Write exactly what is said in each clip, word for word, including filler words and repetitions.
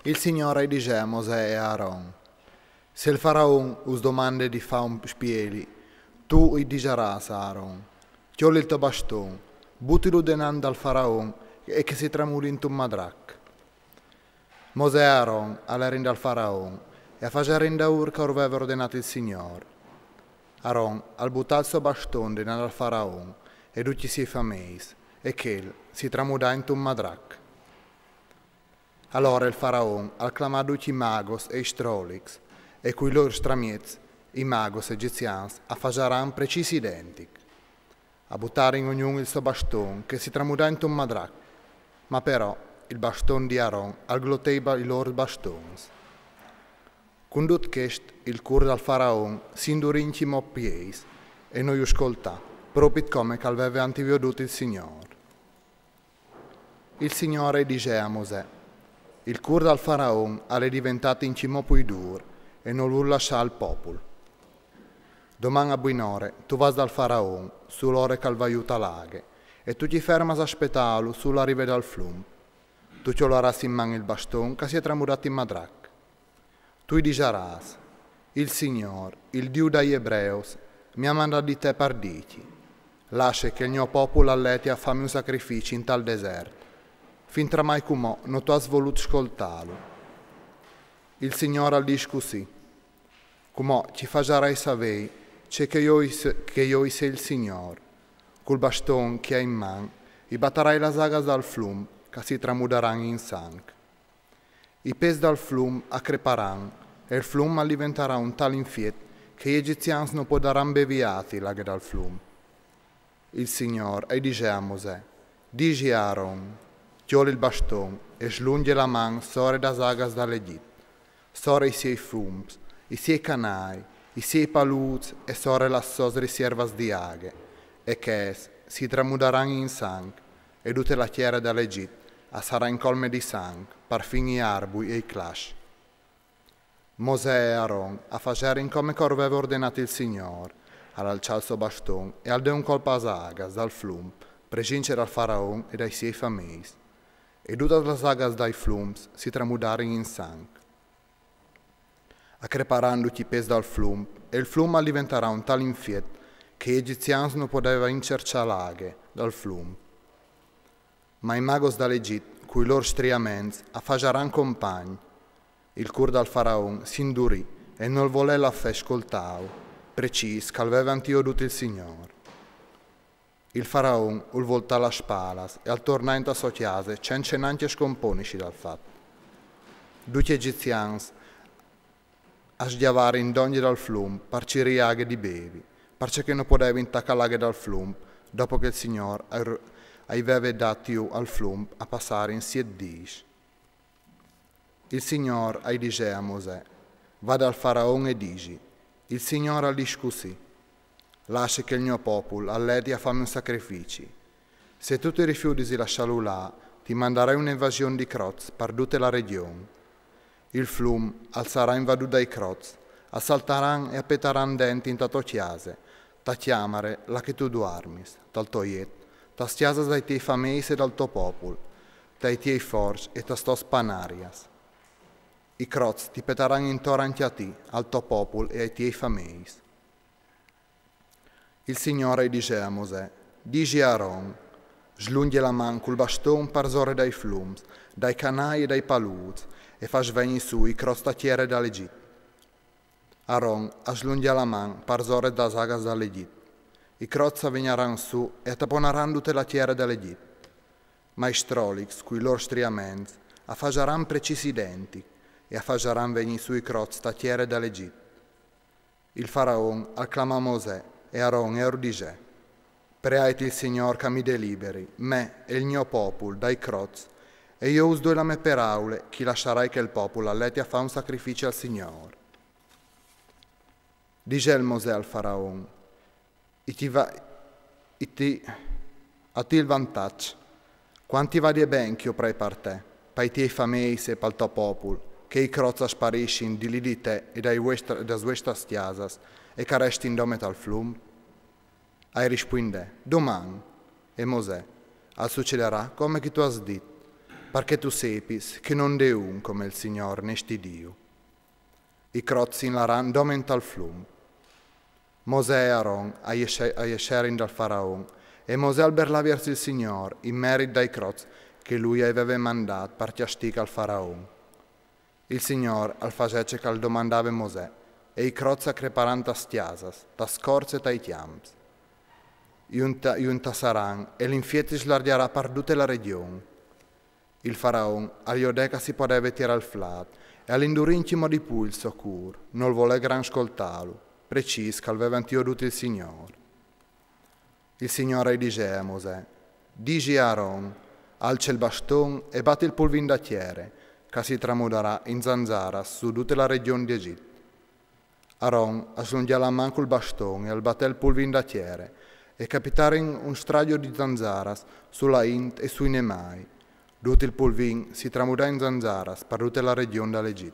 Il Signôr i disè a Mosè e a Aron: Se il faraon us domande di fâ un spieli, tu i disarâs a Aron: Tiôl il to baston, butilu denant dal faraon e che si tramudi intun madrac. Mosè e Aron a lerin dal faraon e a faserin daûr che ur veve ordenât il Signôr. Aron al butà il so baston denant dal faraon e ducj i siei fameis, e chel si tramudà intun madrac. Alore il faraon al clamà ducj i magos e i strolics, e cui lôr stramiets i magos egizians a fasaran precîs identic. A butarin ognun il so baston che si tramudà intun madrac, ma però il baston di Aron al glotè i ba-, i lôr bastons. Cun dut chest il cûr dal faraon si indurì incjimò pieis e no ju scoltà, propit come che al veve antiviodût il Signôr. Il Signôr i disè a Mosè: Il cûr dal faraon al è diventât incjimò plui dûr e nol vûl lassâ il popul. Doman a buinore tu vas dal faraon, su l'ore che al va jù ta la aghe, e tu ti fermas a spetâlu su la rive dal flum. Tu cjolarâs in man il baston che si è tramudât in madrac. Tu i disarâs: Il Signôr, il Diu dai Ebreus, mi à mandât di te par dîti: Lasse che il gno popul al leti a fâmi un sacrifici intal desert. Fintremai cumò no tu âs volût scoltâlu. Il Signôr al dîs cussì: Cumò ti fasarai savei ce che jo i se-, che jo i sei il Signôr. Cul baston che i ai in man, i batarai las agas dal flum, che si tramudaran in sanc. I pes dal flum a creparan, e il flum al diventarà un tal infiet che i egizians no podaran bevi ati la aghe dal flum. Il Signôr i disè a Mosè: Disi a Aron: Tiôl il baston e slungje la man sore das agas dal Egjit, sore i siei flums, i siei canâi, i siei palûts e sore las sôs risiervas di aghe, e chês si tramudaran in sanc, e dute la tiere dal Egjit a sarà incolme di sanc, parfin i arbui e i clascj. Mosè e Aron a faserin come che ur veve ordenât il Signôr. Al alçà il so baston e al dè un colp a las agas dal flum, presince dal faraon e dai siei fameis. E dutas las agas dai flums si tramudarin in sanc. A creparan ducj i pes dal flum, e il flum al diventarà un tal infiet che i egizians no podaran incerçâ la aghe dal flum. Ma i magos dal Egjit, cui lôr striaments, a fasaran compagn. Il cûr dal faraon si indurì e nol volè lâ fè scoltâu, precîs che al veve antiviodût il Signôr. Il faraon ul voltà las spalas e al tornà inta sô cjase cence nancje scomponisi dal fat. Ducj i egizians a sgjavarin dongje dal flum par cirî aghe di bevi, parcè che no podevin tacâ la aghe dal flum, dopo che il Signôr i veve dât jù al flum a passâ in siet dîs. Il Signôr i disè a Mosè: Va dal faraon e disi: Il Signôr al dîs cussì: Lasse che il gno popul al leti a fâmi un sacrifici. Se tu ti rifiudis di lassâlu lâ, ti mandarai une invasion di crots par dute la regjon. Il flum al sarà invadût dai crots, a saltaran e a petaran dentri inta tô cjase, ta cjamare là che tu duarmis, tal to jet, tas cjasas dai tiei fameis e dal to popul, tai tiei forts e tas tôs panarias. I crots ti petaran intor ancje a ti, al to popul e ai tiei fameis. Il Signôr i disè a Mosè: Disi a Aron: Slungje la man cul baston parsore dai flums, dai canâi e dai palûts, e fâs vegnî sù i crots ta tiere dal Egjit. Aron al slungjà la man parsore das agas dal Egjit. I crots a vegnaran sù e a taponaran dute la tiere dal Egjit. Ma i strolics, cui lôr striaments, a fasaran precîs identic, e a fasaran vegnî sù i crots ta tiere dal Egjit. Il faraon al clamà Mosè e Aron e ur disè: Preait il Signôr che mi deliberi, me e il gno popul, dai crots, e jo us doi la mê peraule che i lassarai che il popul al leti a fâ un sacrifici al Signôr. Disè il Mosè al faraon: I ti va, i ti, a ti il vantaç, cuant ti vadie ben che jo prai par te, pai tiei fameis e pal to popul, che i crots a sparissin di li di te e dai vuestra-, das vuestras cjasas, e che a restin dome tal flum? A i rispuindè: Doman. E Mosè: Al sucedarà come che tu âs dit. Parché tu sepis che non 'nd è un come il Signor, nesti Diu. I crots si inlaran dome intal flum. Mosè e Aron a jesce-, a jescerin dal faraon, e Mosè al berlà viers il Signor, in merit dai crots che lui a i veve mandat par cjastì ch'al faraon. Il Signor al fasè ce ch'al domandave Mosè, e i crots a creparan tas cjasas, tas corts e tai cjamps. I unta-, i untassaran, e l'infiet si slargjarà par dute la region. Il faraon al jodè ch'a si podeve tirà il flat, e al indurì incjimò di pù il so cur, nol volè gran scoltalu, precìs ch'al veve antiodut il Signor. Il Signor a i disè a Mosè: Disi a Aron: alce il baston e bat il pulvin da tiere, ch'a si tramudarà in zanzaras su dute la region di Egit. Aron a slungjà la man cul baston e al batè il pulvin da tiere, e capitarin un stradio di zanzaras su la int e sui nemai. Dut il pulvin si tramudà in zanzaras par dute la region dal Egit.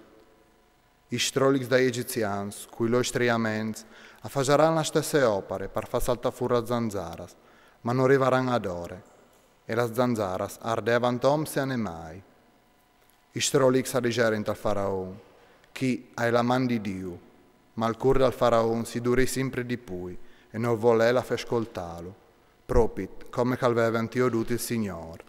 I strolics dai egizians, cui loi striaments, a fasaran la stesse opare par fà saltà fur las zanzaras, ma no rivaran adore, e las zanzaras a ardevan toms e a nemai. I strolics a diserin tal faraon: Chi a è la man di Diu. Ma il cur dal faraon si durì simpri di pui, e nol volè la fè scoltalu, propit come ch'al veve antiodut il Signor.